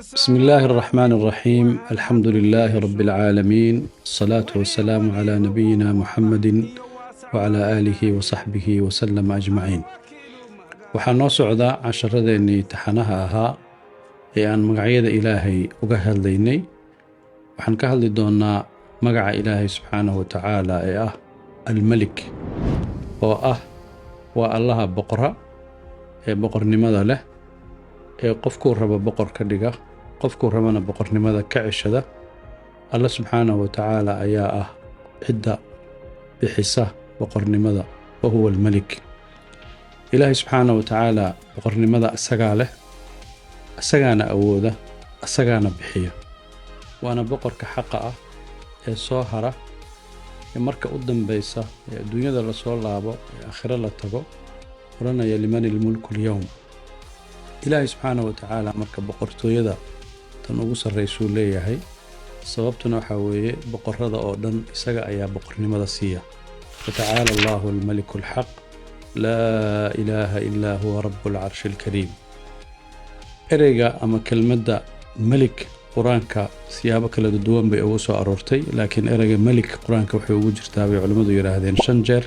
بسم الله الرحمن الرحيم، الحمد لله رب العالمين، الصلاة والسلام على نبينا محمد وعلى آله وصحبه وسلم أجمعين. Waxaa noo socdaa casharadeenii taxanaha ahaa ee aan magacyada Ilaahay uga hadlaynay. Waxaan ka hadli doonaa magaca Ilaahay subxaanahu wa tacaala ee ah Almelik, oo ah waa Allaha boqora ee boqornimada leh, ee qofkuu rabo boqor ka dhiga, qofkuu rabana boqornimada ka ceshada. Alla subxaanahu wa tacaala ayaa ah cidda bixisa boqornimada, wa huwa almelik. Ilaahay subxaanahu wa tacaala boqornimada isagaa leh, isagaana awooda, isagaana bixiya, waana boqorka xaqa ah ee soo hara ee marka u dambeysa ee adduunyada lasoo laabo ee aakhiro la tago odhanaya: "لمن الملك اليوم?" Ilaahay subxaanahu wa tacaala marka boqortooyada tan ugu sarraysuu leeyahay. Sababtuna waxaa weeye, boqorada oo dhan isaga ayaa boqornimada siiya. فتعالى الله الملك الحق، لا إله إلا هو رب العرش الكريم. Ereyga ama kelmadda melik Qur-aanka siyaabo kala duwan bay ugu soo aroortay, laakiin ereyga melik Qur-aanka waxay ugu jirtaa bay culimmadu yidhaahdeen shan jeer,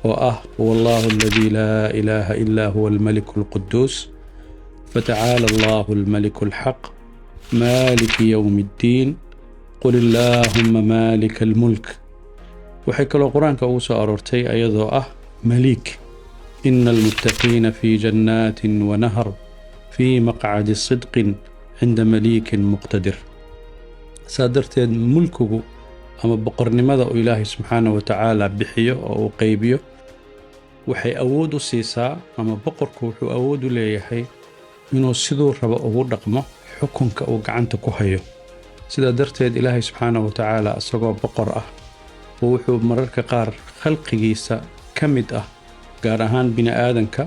oo ah: هو الله الذي لا إله إلا هو الملك القدوس، فتعالى الله الملك الحق، مالك يوم الدين، قل اللهم مالك الملك. Waxay kaloo Qur-aanka ugu soo aroortay ayadoo ah maliik: إن المتقين في جنات ونهر، في مقعد صدق عند مليك مقتدر. Saa darteed mulkigu ama boqornimada uu Ilaahay subxaana wa tacaala bixiyo oo uu qaybiyo waxay awood u siisaa, ama boqorku wuxuu awood u leeyahay inuu siduu rabo ugu dhaqmo xukunka uu gacanta ku hayo. Sidaa darteed Ilaahay subxaana wa tacaala isagoo boqor ah oo wuxuu mararka qaar khalqigiisa ka mid ah, gaar ahaan bini aadanka,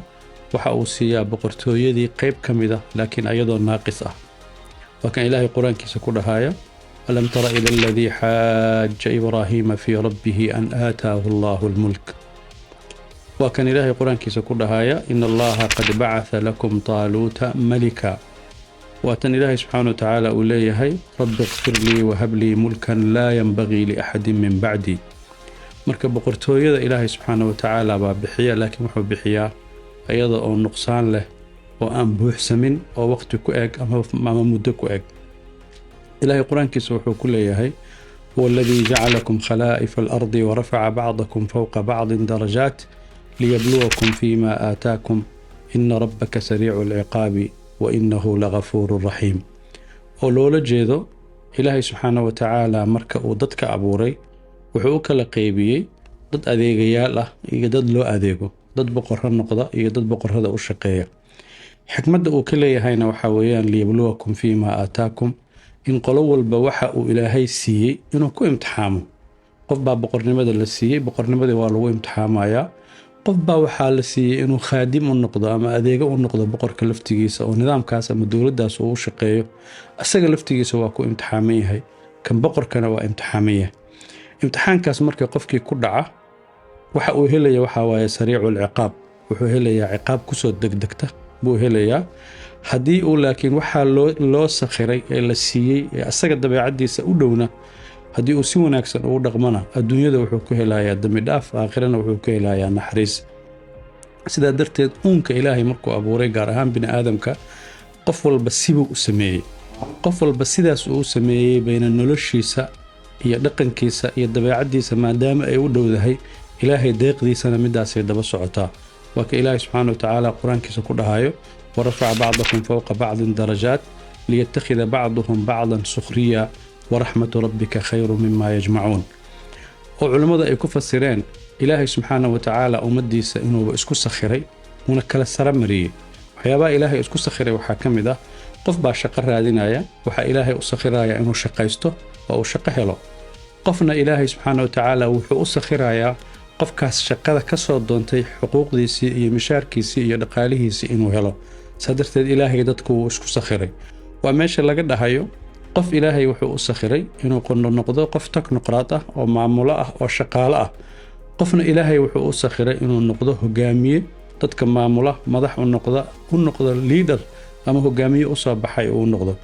waxa uu siiyaa boqortooyadii qayb ka mid ah, laakiin ayadoo naaqis ah. Waa kan Ilaahay Qur-aankiisa ku dhahaya: ألم تر إلى الذي حاج إبراهيم في ربه أن آتاه الله الملك. Waa kan Ilaahay Qur-aankiisa ku dhahaya: إن الله قد بعث لكم طالوت ملكا. Waa tan Ilaahay subxaana wa tacaala uu leeyahay: رب اغفر لي وهب لي ملكا لا ينبغي لأحد من بعدي. Marka boqortooyada Ilaahay subxaana wa tacaala baa bixiya, laakiin wuxuu bixiyaa iyada oo nuqsaan leh oo aan buuxsamin oo waqti ku eg ama muddo ku eg. Ilaahay Qur-aankiisa wuxuu ku leeyahay: هو الذي جعلكم خلائف الأرض ورفع بعضكم فوق بعض درجات ليبلوكم فيما آتاكم، إن ربك سريع العقاب وإنه لغفور رحيم. Oo loola jeedo, Ilaahay subxaana wa tacaala marka uu dadka abuuray wuxuu u kala qeybiyey dad adeegayaal ah iyo dad loo adeego, dad boqorro noqda iyo dad boqorrada u shaqeeya. Xikmadda uu ka leeyahayna waxaa weeyaan ليبلوكم فيما آتاكم, in qolo walba waxa uu Ilaahay siiyey inuu ku imtixaamo. Qof baa boqornimada la siiyey, boqornimadii waa lagu imtixaamayaa. Qof baa waxaa la siiyey inuu khaadim u noqdo ama adeego u noqdo boqorka laftigiisa, oo nidaamkaas ama dowladdaas uu u shaqeeyo. Isaga laftigiisa waa ku imtixaaman yahay, kan boqorkana waa imtixaaman yahay. Imtixaankaas marka qofkii ku dhaca waxa uu helaya waxaa waaye سريع العقاب. Wuxuu helayaa ciqaab kusoo degdegta buu helayaa. Haddii uu laakiin waxaa loo sakhiray ee la siiyey ee asaga dabeecaddiisa u dhowna haddii uu si wanaagsan ugu dhaqmana, adduunyada wuxuu ku helayaa dembi dhaaf, aakhirana wuxuu ku helayaa naxariis. Sidaa darteed uunka Ilaahay markuu abuuray, gaar ahaan bini aadamka, qof walba sibuu u sameeyey. Qof walba sidaas uu u sameeyey bayna noloshiisa iyo dhaqankiisa iyo dabeecaddiisa, maadaama ay u dhowdahay, Ilaahay deeqdiisana midaasay daba socotaa. Waa ka Ilaahay subxaana wa tacaala Qur-aankiisa ku dhahayo: ورفع بعضكم فوق بعض درجات ليتخذ بعضهم بعضا سخريا ورحمة ربك خير مما يجمعون. Oo culummadu ay ku fasireen Ilaahay subxaana wa tacaala ummaddiisa inuuba isku sakhiray uuna kala sara mariyey. Waxyaabaha Ilaahay isku sakhiray waxaa ka mid ah, qof baa shaqo raadinaya, waxaa Ilaahay u sakhiraya inuu shaqaysto oo uu shaqo helo. Qofna Ilaahay subxaana wa tacaala wuxuu u sakhirayaa qofkaas shaqada ka soo doontay xuquuqdiisii iyo mishaarkiisii iyo dhaqaalihiisii inuu helo. Saa darteed Ilaahay dadku wuu isku sakhiray. Waa meesha laga dhahayo, qof Ilaahay wuxuu u sakhiray inuu noqdo qof technocrat ah oo maamulo ah oo shaqaalo ah. Qofna Ilaahay wuxuu u sakhiray inuu noqdo hogaamiye dadka maamula, madax u noqda, u noqdo leader. Ama hogaamiye usoo baxay uu noqdo.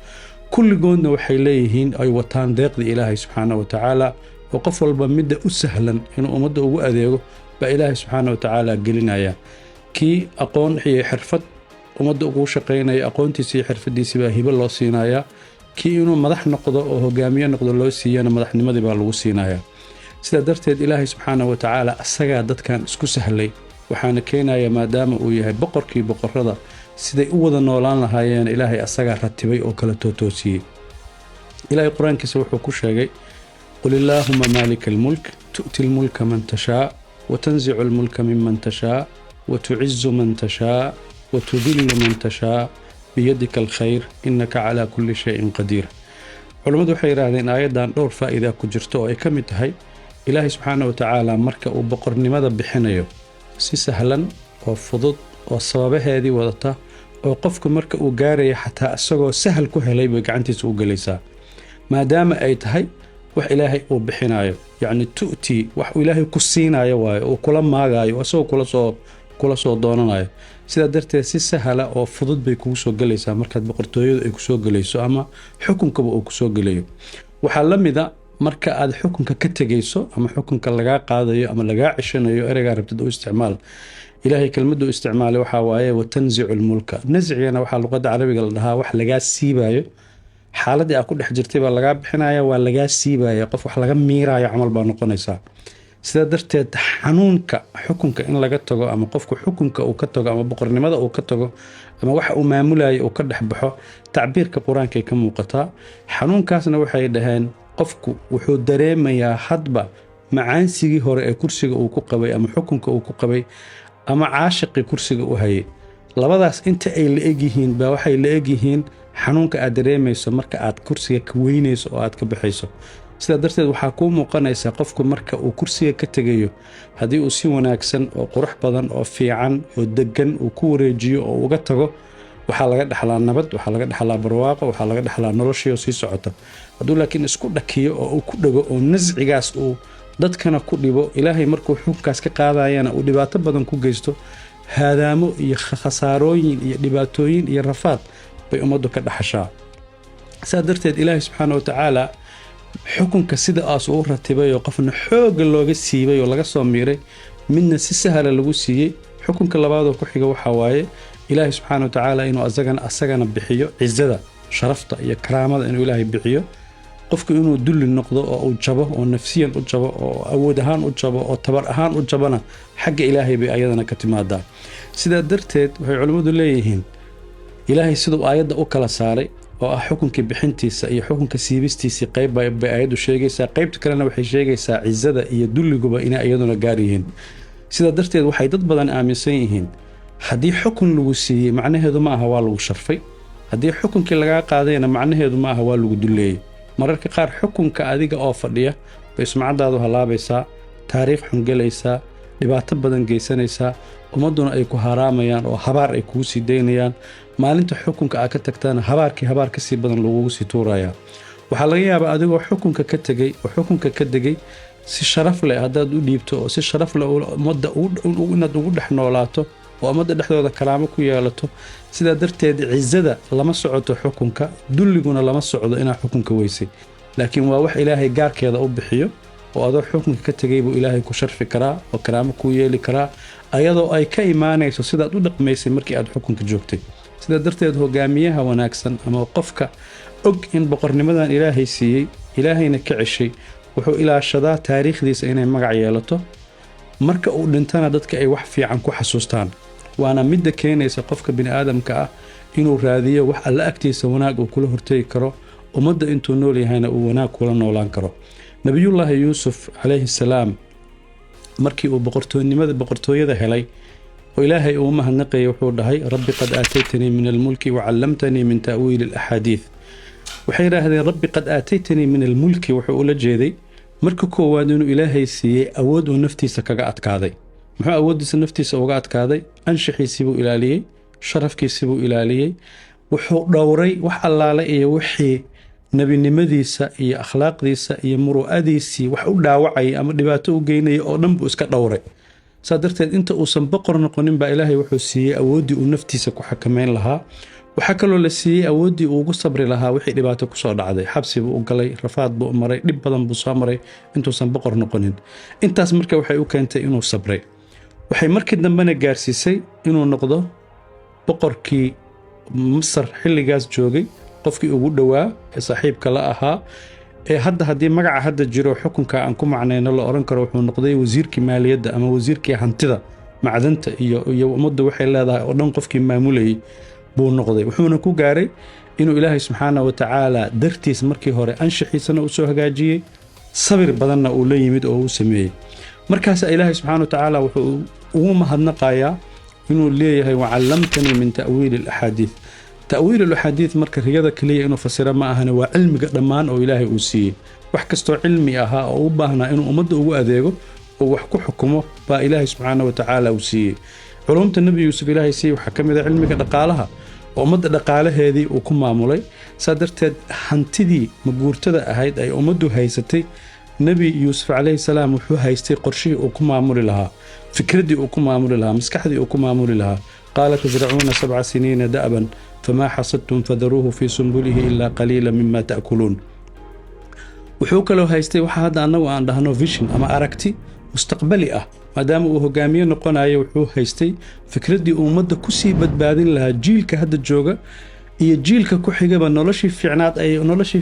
Kulligoodna waxay leeyihiin ay wataan deeqdii Ilaahay subxaana wa tacaala, oo qof walba midda u sahlan inuu ummadda ugu adeego baa Ilaahay subxaana wa tacaala gelinaya. Kii aqoon iyo xirfad ummadda ugu shaqaynaya, aqoontiisa iyo xirfadiisi baa hibo loo siinayaa. Kii inuu madax noqdo oo hogaamiye noqdo loo siiyana, madaxnimadii baa lagu siinayaa. Sidaa darteed, Ilaahay subxaana wa tacaala asagaa dadkan isku sahlay, waxaana keenaya maadaama uu yahay boqorkii boqorada, siday u wada noolaan lahaayeen Ilaahay asagaa ratibay oo kala tootoosiyey. Ilaahay Qur-aankiisa wuxuu ku sheegay: "قل اللهم مالك الملك تؤتي الملك من تشاء وتنزع الملك ممن تشاء وتعز من تشاء وتذل من تشاء بيدك الخير إنك على كل شيء قدير." Culammadu waxay yidhaahdeen aayaddan dhowr faa'iida ku jirto, oo ay ka mid tahay Ilaahay subxaana wa tacaala marka uu boqornimada bixinayo, si sahlan oo fudud oo sababaheedii wadata, oo qofku marka uu gaaraya xataa isagoo sahal ku helay bay gacantiisa u gelaysaa, maadaama ay tahay wax Ilaahay uu bixinayo. Yacni تؤتي, wax uu Ilaahay ku siinayo waayo, uu kula maagayo, isagoo kula soo doonanayo. Sidaa darteed, si sahla oo fudud bay kugu soo gelaysaa markaad boqortooyadu ay kusoo gelayso ama xukunkaba uu kusoo gelayo. Waxaa la mida marka aad xukunka ka tegayso ama xukunka lagaa qaadayo ama lagaa ceshanayo, ereygaa rabtid u isticmaal. Ilaahay kelmaddu isticmaalay waxaa waaye "وتنزع الملك". Nascigana waxaa luqadda Carabiga la dhahaa wax lagaa siibayo. Xaaladii aad ku dhex jirtay baa lagaa bixinaya, waa lagaa siibaya, qof wax laga miirayo camal baa noqonaysaa. Sidaa darteed, xanuunka xukunka in laga tago, ama qofku xukunka uu ka tago, ama boqornimada uu ka tago, ama waxa uu maamulayo uu ka dhex baxo, tacbiirka Qur-aankay ka muuqataa. Xanuunkaasna waxay dhaheen qofku wuxuu dareemayaa hadba macaansigii hore ee kursiga uu ku qabay ama xukunka uu ku qabay ama caashiqii kursiga u hayay. Labadaas inta ay la egyihiin baa waxay la egyihiin xanuunka aad dareemayso marka aad kursiga ka weynayso oo aad ka baxayso. Sidaa darteed, waxaa kuu muuqanaysa qofku marka uu kursiga ka tegayo, haddii uu si wanaagsan oo qurux badan oo fiican oo degan uu ku wareejiyo oo uga tago, waxaa laga dhexlaa nabad, waxaa laga dhexlaa barwaaqo, waxaa laga dhexlaa noloshii oo sii socota. Hadduu laakiin isku dhakiyo oo uu ku dhego oo nascigaas uu dadkana ku dhibo, Ilaahay markuu xukunkaas ka qaadayana uu dhibaato badan ku geysto, haadaamo iyo khasaarooyin iyo dhibaatooyin iyo rafaad bay ummaddu ka dhaxashaa. Saa darteed, Ilaahay subxaana wa tacaala xukunka sidaas uu ratibay, oo qofna xoogga looga siibay oo laga soo miiray, midna si sahla lagu siiyey. Xukunka labaadoo ku xiga waxaa waaye Ilaahay subxaana wa tacaala inuu asagana bixiyo cizada, sharafta iyo karaamada inuu Ilaahay bixiyo. Qofku inuu dulli noqdo oo uu jabo, oo nafsiyan u jabo, oo awood ahaan u jabo, oo tabar ahaan u jabona, xagga Ilaahay bay ayadana ka timaadaa. Sidaa darteed, waxay culimmadu leeyihiin Ilaahay siduu aayadda u kala saaray, oo ah xukunkii bixintiisa iyo xukunka siibistiisii, qayb bay aayaddu sheegaysaa, qaybta kalena waxay sheegaysaa cizada iyo dulliguba inay iyaduna gaar yihiin. Sidaa darteed, waxay dad badan aaminsan yihiin haddii xukun lagu siiyey, macnaheedu ma aha waa lagu sharfay. Haddii xukunkii lagaa qaadayna, macnaheedu ma aha waa lagu dulleeyey. Mararka qaar xukunka adiga oo fadhiya bay sumcaddaadu halaabaysaa, taariikh xun gelaysaa, dhibaato badan geysanaysaa, ummadduna ay ku haraamayaan oo habaar ay kugu sii daynayaan. Maalinta xukunka aad ka tagtana, habaarkii habaar kasii badan lagugu sii tuurayaa. Waxaa laga yaabaa adigoo xukunka ka tegey oo xukunka ka degay, si sharaf leh haddaad u dhiibto oo si sharaf leh ummadda inaad ugu dhex noolaato oo ummadda dhexdooda karaamo ku yeelato. Sidaa darteed, cizada lama socoto xukunka, dulliguna lama socdo inaad xukunka weysay, laakiin waa wax Ilaahay gaarkeeda u bixiyo, oo adoo xukunka ka tegay buu Ilaahay ku sharfi karaa oo karaamo kuu yeeli karaa, ayadoo ay ka imaanayso sidaad u dhaqmaysay markii aad xukunka joogtay. Sidaa darteed, hogaamiyaha wanaagsan ama qofka og in boqornimadan Ilaahay siiyey, Ilaahayna ka ceshay, wuxuu ilaashadaa taariikhdiisa inay magac yeelato, marka uu dhintana dadka ay wax fiican ku xasuustaan. Waana midda keenaysa qofka bini aadamka ah inuu raadiyo wax Alla agtiisa wanaag uu kula hortegi karo, ummadda intuu nool yahayna uu wanaag kula noolaan karo. Nabiyullaahi Yuusuf calayhi salaam, markii uu boqortoonimada boqortooyada helay oo Ilaahay uu mahadnaqayay, wuxuu dhahay: "رب قد آتيتني من الملك وعلمتني من تأويل الأحاديث." Waxay yidhaahdeen "رب قد آتيتني من الملك" wuxuu ula jeeday marka koowaad inuu Ilaahay siiyey awood uu naftiisa kaga adkaaday. Muxuu awooddiisa naftiisa uga adkaaday? Anshaxiisii buu ilaaliyey, sharafkiisii buu ilaaliyey, wuxuu dhowray wax allaale iyo wixii nebinimadiisa iyo akhlaaqdiisa iyo muru'adiisii wax u dhaawacaya ama dhibaato u geynaya oo dhan buu iska dhowray. Saa darteed, inta uusan boqor noqonin baa Ilaahay wuxuu siiyey awooddii uu naftiisa ku xakameyn lahaa. Waxaa kaloo la siiyey awooddii uu ugu sabri lahaa wixii dhibaato kusoo dhacday. Xabsi buu u galay, rafaad buu u maray, dhib badan buu soo maray intuusan boqor noqonin. Intaas marka waxay u keentay inuu sabray. Waxay markii dambena gaarsiisay inuu noqdo boqorkii Masar xilligaas joogay qofkii ugu dhowaa ee saaxiibka la ahaa, ee hadda haddii magaca hadda jiro xukunka aan ku macnayno la odhan karo wuxuu noqday wasiirkii maaliyadda ama wasiirkii hantida, macdanta iyo ummaddu waxay leedahay oo dhan qofkii maamulayay buu noqday. Wuxuuna ku gaaray inuu Ilaahay subxaana wa tacaala dartiis markii hore anshaxiisana u soo hagaajiyey, sabir badanna uu la yimid oo uu sameeyey. Markaasa Ilaahay subxaana wa tacaala wuxuu ugu mahadnaqayaa inuu leeyahay: وعلمتني من تأويل الأحاديث. تأويل الأحاديث marka riyada keliya inuu fasiro ma ahane, waa cilmiga dhammaan oo Ilaahay uu siiyey. Wax kastoo cilmi ahaa oo u baahnaa inuu ummadda ugu adeego oo wax ku xukumo baa Ilaahay subxaana wa tacaala uu siiyey. Culumta Nebi Yuusuf Ilaahay siiyey waxaa ka mid ah cilmiga dhaqaalaha oo ummadda dhaqaalaheedii uu ku maamulay. Saa darteed hantidii maguurtada ahayd ay ummaddu haysatay, Nebi Yuusuf calayhi salaam wuxuu haystay qorshihii uu ku maamuli lahaa, fikraddii uu ku maamuli lahaa, maskaxdii uu ku maamuli lahaa. قال تزرعون سبع سنين دأبا فما حصدتم فذروه في سنبله إلا قليلا مما تأكلون. Wuxuu kaloo haystay waxa hadda annagu aan dhahno vision ama aragti mustaqbali ah. Maadaama uu hogaamiye noqonayo, wuxuu haystay fikraddii uu ummadda kusii badbaadin lahaa, jiilka hadda jooga iyo jiilka ku xigaba noloshii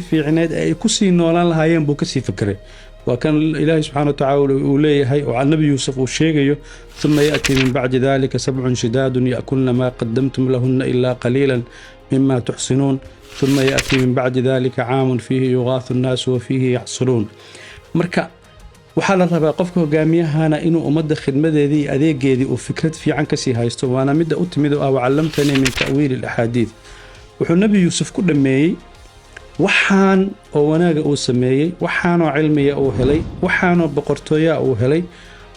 fiicneed ay kusii noolaan lahaayeen buu kasii fikray. Waa kan Ilaahay subxana wa tacaala uu leeyahay oo Nabi Yuusuf uu sheegayo: ثم يأتي من بعد ذلك سبع شداد يأكلن ما قدمتم لهن إلا قليلا مما تحصنون، ثم يأتي من بعد ذلك عام فيه يغاث الناس وفيه يعصرون. Marka waxaa la rabaa qofka hogaamiyahana inuu ummadda khidmadeedii iyo adeegeedii uu fikrad fiican kasii haysto, waana midda u timid oo ah وعلمتني من تأويل الأحاديث. Wuxuu Nebi Yuusuf ku dhammeeyey waxaan oo wanaaga uu sameeyey, waxaanoo cilmiya uu helay, waxaanoo boqortooyaa uu helay,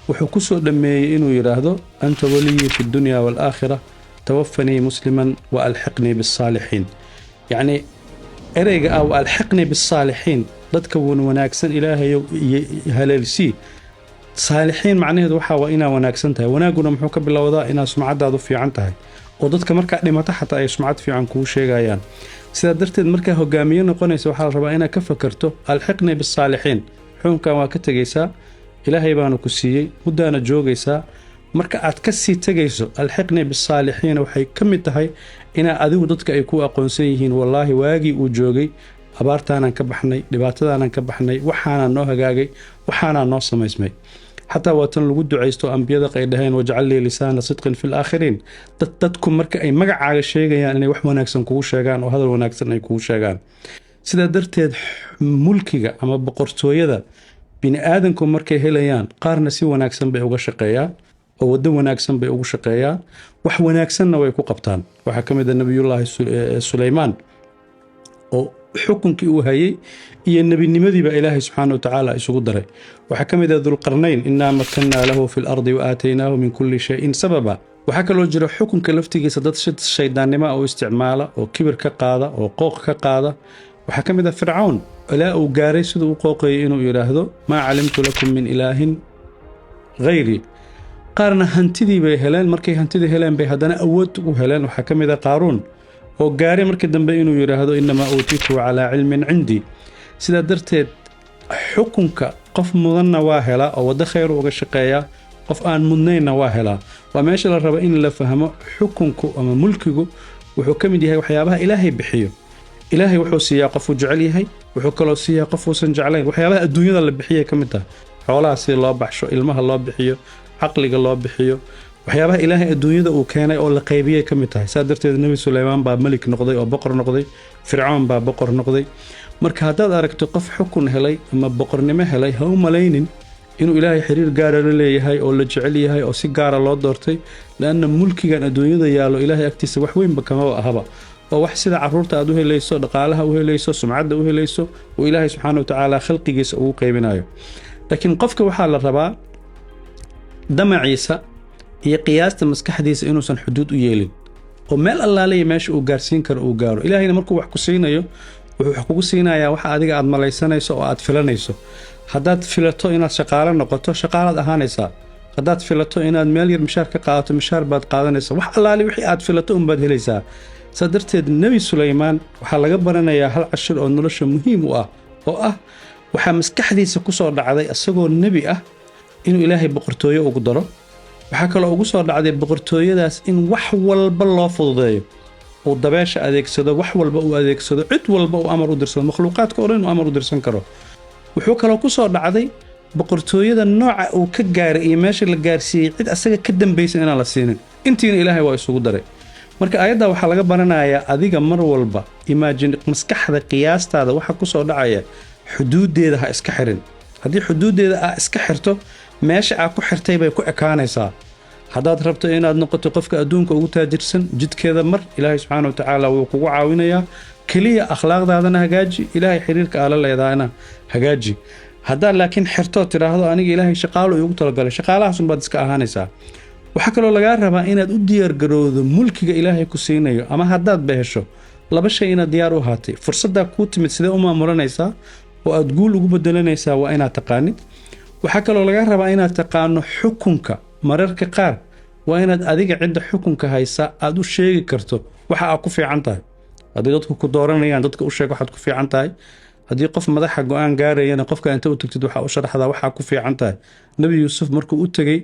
wuxuu ku soo dhammeeyey inuu yidhaahdo: أنت وليي في الدنيا والآخرة، توفني مسلما وألحقني بالصالحين. Yacnii ereyga ah وألحقني بالصالحين, dadka wan wanaagsan Ilaahayow haleelsii. Saalixiin macnaheedu waxaa waa inaa wanaagsan tahay. Wanaagguna muxuu ka bilowdaa? Inaa sumcadaadu fiican tahay oo dadka markaa dhimato xataa ay sumcad fiican kuu sheegayaan. Sidaa darteed markaa hogaamiye noqonaysa, waxaa la rabaa inaad ka fakarto ألحقني بالصالحين. Xukunkan waa ka tegaysaa, Ilaahay baana ku siiyey, muddaana joogaysaa. Marka aad ka sii tegayso, ألحقني بالصالحين waxay ka mid tahay inaa adigu dadka ay ku aqoonsan yihiin: wallaahi waagii uu joogay abaartaanaan ka baxnay, dhibaatadaanaan ka baxnay, waxaanaa noo hagaagay, waxaanaa noo samaysmay. Xataa waa tan lagu ducaysto ambiyada ay dhaheen: واجعل لي لسان صدق في الآخرين. Dadku marka ay magacaaga sheegayaan inay wax wanaagsan kugu sheegaan oo hadal wanaagsan ay kugu sheegaan. Sidaa darteed mulkiga ama boqortooyada bini aadanku markay helayaan, qaarna si wanaagsan bay uga shaqeeyaan oo waddo wanaagsan bay ugu shaqeeyaan, wax wanaagsanna way ku qabtaan. Waxaa ka mid ah Nabiyullaahi Suleymaan oo xukunkii uu hayay iyo nebinimadiiba Ilaahay subxaana wa tacaala isugu daray. Waxaa ka mid ah Dulqarnayn: إنا مكنا له في الأرض وآتيناه من كل شيء سببا. Waxaa kaloo jira xukunka laftigiisa dad shaydaannimo oo isticmaala oo kibir ka qaada oo qooq ka qaada. Waxaa ka mid ah Fircawn, ilaa uu gaaray siduu u qooqayay inuu yidhaahdo: ما علمت لكم من إله غيري. Qaarna hantidii bay heleen. Markay hantidii heleen bay haddana awood u heleen. Waxaa ka mid ah Qaaruun oo gaaray markii dambe inuu yidhaahdo: إنما أوتيته على علم عندي. Sidaa darteed xukunka qof mudanna waa helaa oo waddo khayr uga shaqeeyaa, qof aan mudnaynna waa helaa. Waa meesha la rabo in la fahmo: xukunku ama mulkigu wuxuu ka mid yahay waxyaabaha Ilaahay bixiyo. Ilaahay wuxuu siiyaa qofuu jecel yahay, wuxuu kaloo siiyaa qof uusan jeclayn. Waxyaabaha adduunyada la bixiyay ka mid tahay xoolaha si loo baxsho, ilmaha loo bixiyo, caqliga loo bixiyo. Waxyaabaha Ilaahay adduunyada uu keenay oo la qaybiyay ka mid tahay. Saa darteed Nebi Suleymaan baa melik noqday oo boqor noqday, Fircoon baa boqor noqday. Marka haddaad aragto qof xukun helay ama boqornimo helay, ha u malaynin inuu Ilaahay xiriir gaara la leeyahay oo la jecel yahay oo si gaara loo doortay, لأن mulkigan adduunyada yaallo Ilaahay agtiisa wax weynba kamaba ahaba, oo wax sida caruurta aad u helayso, dhaqaalaha u helayso, sumcadda u helayso, uu Ilaahay subxaana wa tacaala khalqigiisa ugu qaybinayo. Laakiin qofka waxaa la rabaa damaciisa iyo qiyaasta maskaxdiisa inuusan xuduud u yeelin oo meel allaaliya meesha uu gaarsiin karo uu gaaro. Ilaahayna markuu wax ku siinayo, wuxuu wax kugu siinayaa waxa adiga aad malaysanayso oo aad filanayso. Haddaad filato inaad shaqaalo noqoto, shaqaalaad ahaanaysaa. Haddaad filato inaad meel yar mishaar ka qaadato, mishaar baad qaadanaysaa. Wax allaali wixii aad filato unbaad helaysaa. Saa darteed Nebi Sulaymaan waxaa laga baranayaa hal cashir oo nolosha muhiim u ah, oo ah waxaa maskaxdiisa ku soo dhacday isagoo nebi ah inuu Ilaahay boqortooyo ugu daro. Waxaa kaloo ugu soo dhacday boqortooyadaas in wax walba loo fududeeyo, uu dabeesha adeegsado, wax walba uu adeegsado, cid walba uu amar u dirsado, makhluuqaadka oo dhan uu amar u dirsan karo. Wuxuu kaloo ku soo dhacday boqortooyada nooca uu ka gaaray iyo meesha la gaarsiiyey cid asaga ka dambaysa inaan la siinin. Intiina Ilaahay waa isugu daray. Marka aayadda waxaa laga baranayaa adiga mar walba imagine, maskaxda qiyaastaada waxa ku soo dhacaya xuduuddeeda ha iska xirin. Haddii xuduuddeeda aa iska xirto, meesha aa ku xirtay bay ku ekaanaysaa. Haddaad rabto inaad noqoto qofka adduunka ugu taajirsan, jidkeeda mar, Ilaahay subxaana wa tacaala wuu kugu caawinayaa. Keliya akhlaaqdaadana hagaaji, Ilaahay xiriirka aala leedahana hagaaji. Haddaad laakiin xirtoo tidhaahdo aniga Ilaahay shaqaalo iigu talagalay, shaqaalahaas unbaad iska ahaanaysaa. Waxaa kaloo lagaa rabaa inaad u diyaargarowdo mulkiga Ilaahay ku siinayo, ama haddaad behesho laba shay inaad diyaar u ahaatay. Fursaddaa kuu timid sidee u maamulanaysaa oo aad guul ugu bedelanaysaa, waa inaad taqaanid. Waxaa kaloo lagaa rabaa inaad taqaano xukunka. Mararka qaar waa inaad adiga cidda xukunka haysa aad u sheegi karto waxa aad ku fiican tahay. Haddii dadku ku dooranayaan, dadka u sheeg waxaad ku fiican tahay. Haddii qof madaxa go-aan gaarayana, qofka inta u tagtid waxaa u sharaxdaa waxaa ku fiican tahay. Nebi Yuusuf markuu u tegey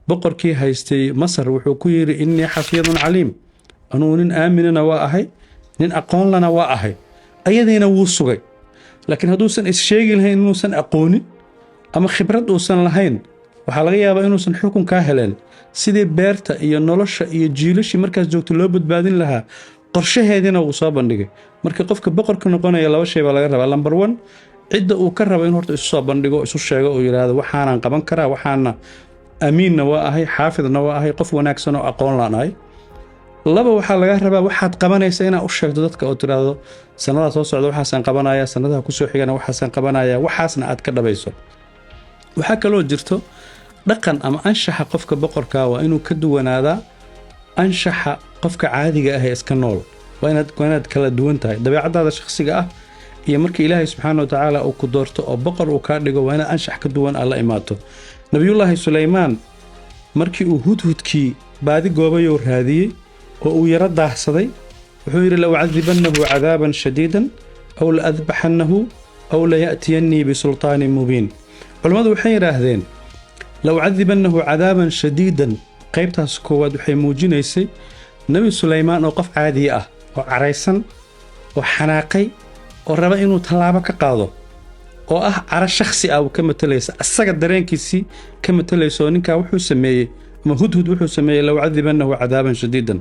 boqorkii haystay Masar, wuxuu ku yidhi: "إني حفيظ عليم." Anugu nin aaminana waa ahay, nin aqoonlana waa ahay. Ayadiina wuu sugay. Laakiin hadduusan is-sheegi lahayn inuusan aqoonin ama khibrad uusan lahayn, waxaa laga yaabaa inuusan xukun kaa heleen. Sidii beerta iyo nolosha iyo jiilashii markaas joogta loo badbaadin lahaa qorshaheediina wuu soo bandhigay. Marka qofka boqorka noqonaya laba shay baa laga rabaa. Number one, cidda uu ka rabo in horta isu soo bandhigo, isu sheego oo yidhaahdo waxaanaan qaban karaa, waxaana amiinna waa ahay, xaafidna waa ahay, qof wanaagsan oo aqoon laan ahay. Laba, waxaa laga rabaa waxaad qabanaysa inaad u sheegto dadka oo tidhaahdo sanadaha soo socda waxaasaan qabanaya, sanadaha kusoo xigana waxaasaan qabanaya, waxaasna aad ka dhabayso. Waxaa kaloo jirto dhaqan ama anshaxa qofka boqorka waa inuu ka duwanaadaa anshaxa qofka caadiga ah ee iska nool. Waa inaad kala duwan tahay dabeecadaada shakhsiga ah iyo marka Ilaahay subxaana wa tacaala uu ku doorto oo boqor uu kaa dhigo, waa inaad anshax ka duwan aad la imaato. Nabiyullaahi Sulaymaan markii uu hudhudkii baadi goobayoo raadiyey oo uu yaro daahsaday, wuxuu yidhi: "لأعذبنه عذابا شديدا أو لأذبحنه أو ليأتيني بسلطان مبين." Culammadu waxay yidhaahdeen "لأعذبنه عذابا شديدا" qaybtaas koowaad waxay muujinaysay Nebi Sulaymaan oo qof caadiya ah oo caraysan oo xanaaqay oo raba inuu tallaabo ka qaado, oo ah caro shakhsi ah uu ka matalaysa, asaga dareenkiisii ka matalaysa, oo ninkaa wuxuu sameeyey ama hudhud wuxuu sameeyey "لأعذبنه عذابا شديدا".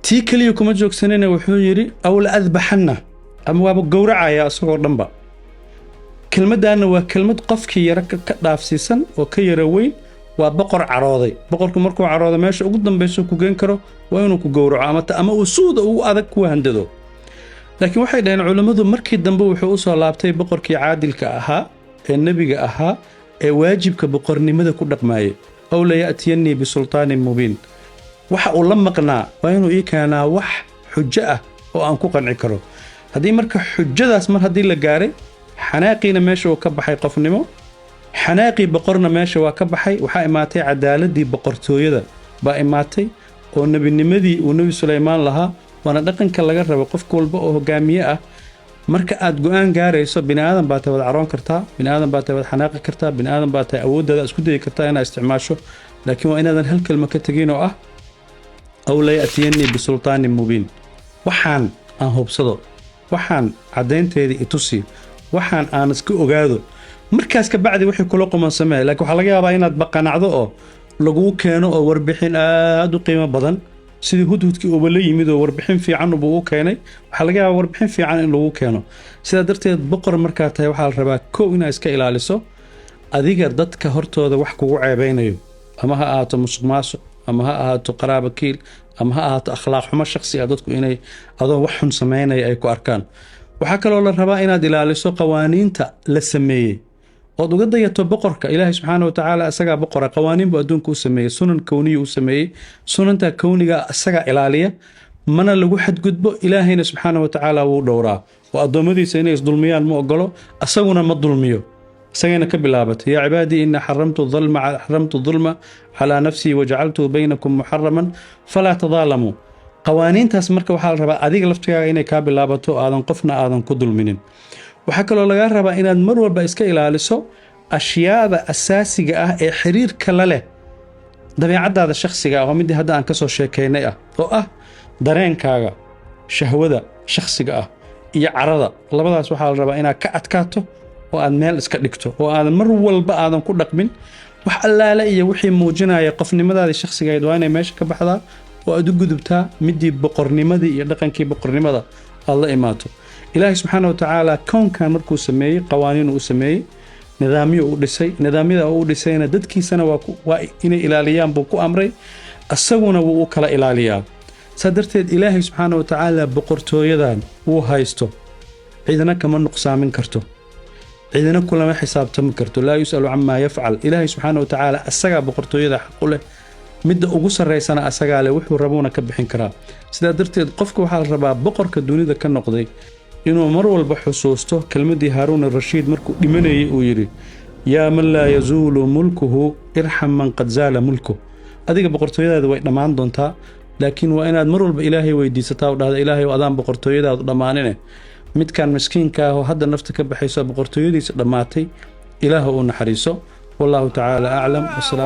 Tii keliya kuma joogsanina, wuxuu yidhi "أو لأذبحنه", ama waaba gowracaya isagoo dhanba. Kelmaddaanna waa kelmad qofkii yaro ka dhaafsiisan oo ka yaro weyn. Waa boqor carooday. Boqorku markuu caroodo, meesha ugu dambayso ku geen karo waa inuu ku gowraco ama uu suuda ugu adag ku handado. Laakiin waxay dhaheen culammadu, markii dambe wuxuu u soo laabtay boqorkii caadilka ahaa ee nebiga ahaa ee waajibka boqornimada ku dhaqmaayay. "أو ليأتيني بسلطان مبين", waxa uu la maqnaa waa inuu ii keenaa wax xujo ah oo aan ku qanci karo. Haddii marka xujadaas mar haddii la gaaray, xanaaqiina meesha uu ka baxay, qofnimo xanaaqii boqorna meesha waa ka baxay, waxaa imaatay cadaaladii boqortooyada baa imaatay oo nebinimadii uu Nebi Sulaymaan lahaa. Waana dhaqanka laga rabo qof walba oo hogaamiye ah. Marka aad go-aan gaarayso, bini aadan baa tahay, waad caroon kartaa, bini aadan baa tahay, waad xanaaqi kartaa, bini aadan baa tahay, awooddaada isku dayi kartaa inaad isticmaasho, laakiin waa inaadan hal kelma ka tegin oo ah "أو ليأتيني بسلطان مبين". Waxaan aan hubsado, waxaan caddaynteedii itusi, waxaan aan iska ogaado, markaas ka bacdi wixii kula quman samee. Laakiin waxaa laga yaabaa inaad baqanacdo oo laguu keeno oo warbixin aad u qiimo badan, sidii hudhudkii uuba la yimid oo warbixin fiican buu u keenay. Waxaa laga yaabaa warbixin fiican in lagu keeno. Sidaa darteed boqor markaa tahay, waxaa la rabaa kow inaad iska ilaaliso adiga dadka hortooda wax kugu ceebeynayo, ama ha ahaato musuq maasuq, ama ha ahaato qaraaba kiil, ama ha ahaato akhlaaq xumo shakhsi ah, dadku inay adoo wax xun sameynaya ay ku arkaan. Waxaa kaloo la rabaa inaad ilaaliso qawaaniinta la sameeyey ood uga dayato boqorka. Ilaahay subxaana watacaala isagaa boqora, qawaaniin buu adduunka u sameeyey, sunan kowniya u sameeyey. Sunanta kowniga isagaa ilaaliya, mana lagu xadgudbo. Ilaahayna subxaana watacaala wuu dhowraa oo addoommadiisa inay isdulmiyaan ma ogolo, asaguna ma dulmiyo. Isagayna ka bilaabatay: "يا عبادي إني حرمت الظلم على نفسي وجعلته بينكم محرما فلا تظالموا". Qawaaniintaas marka waxaa la rabaa adiga laftigaaga inay kaa bilaabato, aadan qofna aadan ku dulminin. Waxaa kaloo lagaa rabaa inaad mar walba iska ilaaliso ashyaada asaasiga ah ee xiriirka la leh dabeecaddaada shakhsiga ah, oo midii hadda aan ka soo sheekaynay ah, oo ah dareenkaaga shahwada shakhsiga ah iyo carada. Labadaas waxaa la rabaa inaad ka adkaato oo aad meel iska dhigto, oo aadan mar walba aadan ku dhaqmin wax allaale iyo wixii muujinaya qofnimadaadii shakhsigayd. Waa inay meesha ka baxdaa oo aad u gudubtaa midii boqornimadii iyo dhaqankii boqornimada aad la imaato. Ilaahay subxaana wa tacaala kownkan markuu sameeyey, qawaaniin uu sameeyey, nidaamyo u dhisay. Nidaamyada uu dhisayna dadkiisana waa inay ilaaliyaan buu ku amray, isaguna wuu u kala ilaaliyaa. Saa darteed Ilaahay subxaana wa tacaala boqortooyadan uu haysto cidina kama nuqsaamin karto, cidina kulama xisaabtami karto. Laa yus'alu camaa yafcal. Ilaahay subxaana wa tacaala asagaa boqortooyada xaq u leh, midda ugu sarraysana asagaa leh, wuxuu rabuuna ka bixin karaa. Sidaa darteed qofka waxaa la rabaa boqorka dunida ka noqday inuu mar walba xusuusto kelmaddii Haaruun arashiid markuu dhimanayay uu yidhi: "Yaa man laa yazuulu mulkuhu, irxam man qad zaala mulkuh." Adiga boqortooyadaada way dhammaan doontaa, laakiin waa inaad mar walba Ilaahay weydiisataa oo dhahda: "Ilaahay, adaan boqortooyadaadu dhammaanine, midkan miskiinka ah oo hadda nafta ka baxayso boqortooyadiisa dhammaatay, Ilaah u naxariiso." Wallahu tacaala aclam. Wasalaamu.